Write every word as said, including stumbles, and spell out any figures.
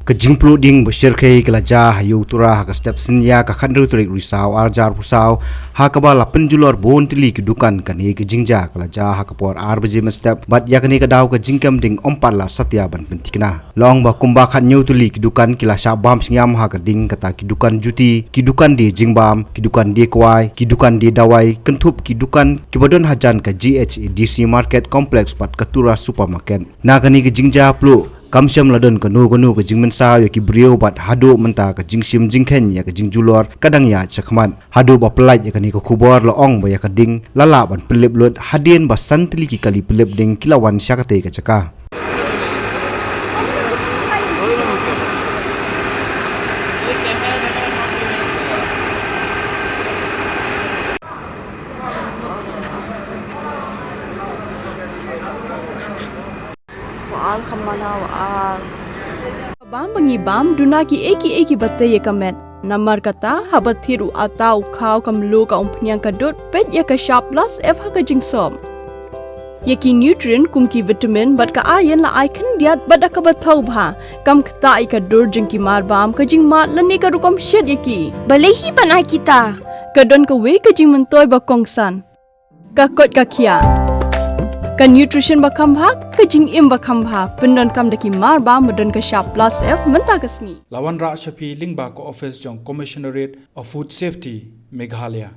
Ka jingpluh ding ba shyrkhei ka la jia ha Ïewtura ha ka step synñia ka khathynriew tarik Risaw arhajar arphew saw, ha kaba la pynjulor bun tylli ki dukan. Kane ka jingjia ka la jia ha ka por ar baje mynstep, bad ïa kane ka daw ka jingkem ding ym pat la satia ban pynthikna. La ong ba kumba khathynñiew tylli ki dukan ki la shah bam shngiam ha ka ding, kata ki dukan juti, ki dukan die jingbam, ki dukan die kwai, ki dukan die dawai, kynthup ki dukan kiba don hajan ka G H A D C Market Complex bad ka Tura Supermarket. Na kane ka jingjia pluh, kam shym la don kano kano ka jingmynsaw ïa ki briew, bad haduh mynta ka jingshim jingkheiñ ïa ka jingjulor ka dang ïaid shakhmat. Haduh ba pyllait ïa kane ka khubor, la ong ba ïa ka ding la lah ban pynlip lut hadien ba san tylli ki kali pynlip ding ki la wan sha katei ka jaka. Wa al khamana wa al. Bam ba ngi bam, duna kiei kiei kiba tei ïa ka met. Namar kata, haba thied u atta u khaw, ka mluh, ka umphniang, ka dud, peit ïa ka Shap Plus F ha ka jingsop. Ïa ki nutrient kum ki vitamin bad ka iron la ai khyndiat bad da kaba thaw bha. Kam ktah ïa ka dur jong ki marbam, ka jingmad lane ka rukom shet ïa ki. Balei hi ban ai kita? Ka don kawei ka jingmyntoi ba kongsan. Ka koit ka khiah. Ka nutrition ba kham bha, ka jingim ba kham bha. Pyndonkam da ki marbam ba don ka Shap Plus F mynta ka sngi. La wanrah sha phi lyngba ka office jong Commissionerate of Food Safety, Meghalaya.